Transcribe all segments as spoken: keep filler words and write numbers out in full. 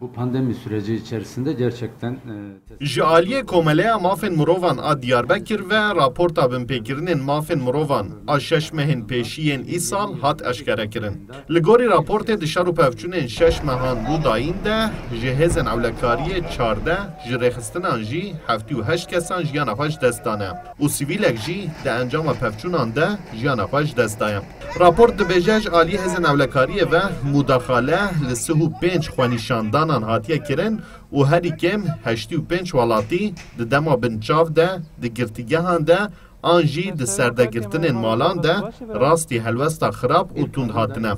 Bu pandemi süreci içerisinde gerçekten, e, Ji aliyê Komeleya Mafên Mirovan a Diyarbekir ve raporta binpêkirinên mafên mirovan a şeş mehên pêşî yên îsal hat eşkerekirin. Li gorî raportê di şer û pevçûnên şeş mehan nû dayîn de ji hêzên ewlekariyê çardeh, ji rêxistinan jî heftê û heşt kesan jiyana xwe ji dest dane û sivîlek jî di encama pevçûnan de jiyana xwe ji dest daye. Raport dibêje, ji alî hêzên ewlekariyê ve mudexale li sih û pênc xwenîşandanan hatiye kirin û herî kêm heştê û pênc welatî di dema binçav de di girtîgehan de an jî di serdegirtinên malan de rastî helwesta xirab û tund hatine.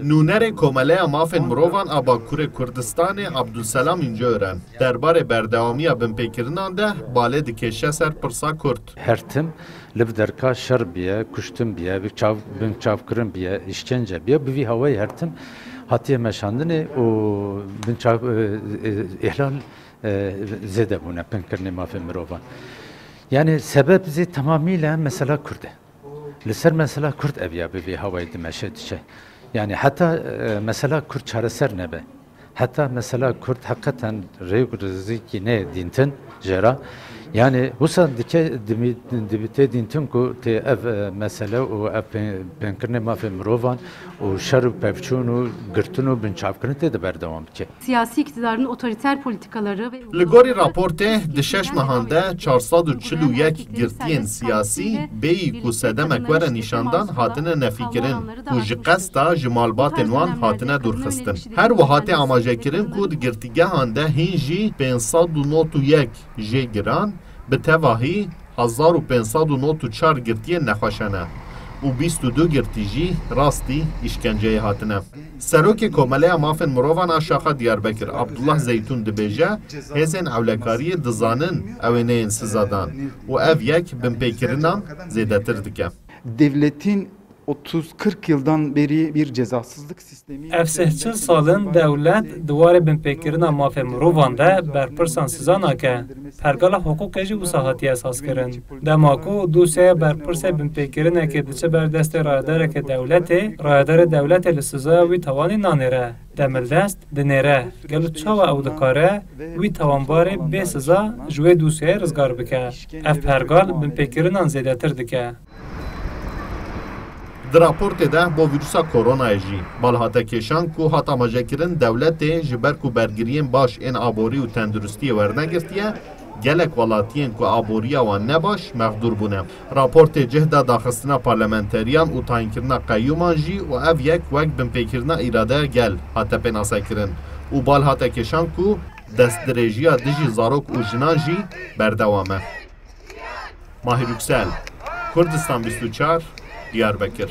Nûnerê Komeleya Mafên Mirovan a Bakurê Kurdistanê Abdulselam Înceören derbarê berdewamiya binpêkirinan de balê dikêşe ser pirsa Kurd. Her tim li bi derka şer biye, kuştin biye, bi çav-, binçavkirin biye, îşkence biye, bi vî hawayê her tim hatiye meşandinê û binçav-, e, e, îhlal, e, zêde bûne, pinkirinê mafê mirovan. Yani sebeb zî tamamîle mesela Kurd e. Li ser mesela Kurd ev ya bi vî hawayê dimeşe diçe. Yani heta, e, mesela Kurd çareser nebe. Heta mesela Kurd heqeten rêk rizikî neyê dîntin jê re. Yani wisa dike dimî-, dibitê dîntin ku tê ev, e, mesele û ev pê-, pênkirinê mafê mirovan û şer û pevçûn û girtin û binçavkirin tê de berdewam bike. Siyasi iktidarın otoriter politikaları ve Li gorî raportê di şeş mehan de çar sed û çil û yek girtiyên siyasî bêyî ku sedemek were nîşandan hatine nefîkirin û ji qesta ji malbatên wan hatine dûrxistin. Her wiha tê amajekirin ku di girtîgehan de hîn jî pênc sed û nod û yek jê giran, bi tevahî hezar û pênc sed û nod û çar girtiyên nexweş hene û bîst û du girtî jî rastî îşkenceyê hatine. Serokê Komeleya Mafên Mirovan a Şaxa Diyarbekir Abdullah Zeytun dibêje, hêzên ewlekariyê dizanin ew ê neyên sizadan û ev yek binpêkirinan zêdetir dike. Devletin otuz kırk yıldan beri bir cezasızlık sistemi Ev sih çil sal in dewlet di warê binpêkirina mafê mirovan de berpirsan siza nake. Pergala hiqûqê jî wisa hatiye esaskirin. Dema ku dosyaya berpirsê binpêkirinekê diçe ber destê rayedarekê dewletê, rayedarê dewletê li sizaya wî tawanî nanêre, demildest dinêre. Gelo çawa ew dikare wî tawanbarê bê siza ji wê dosyayê rizgar bike? Ev pergal binpêkirinan zêdetir dike. Di raportê de bo vîrusa koronayê jî bal hate kêşan ku hat amajekirin dewletê ji ber ku bergiriyên baş ên aborî û tenduristiyê wernegirtiye, gelek welatiyên ku aboriya wan ne baş mexdûr bûne. Raportê cih da daxistina parlamenteriyan û tayînkirina qeyûman jî û ev yek wek binpêkirina îradeya gel hate pênasekirin û bal hate kêşan ku destdirêjiya dijî zarok û jinan jî berdewam e. Mahir Yüksel, Kurdistan bîst û çar, Diyarbekir.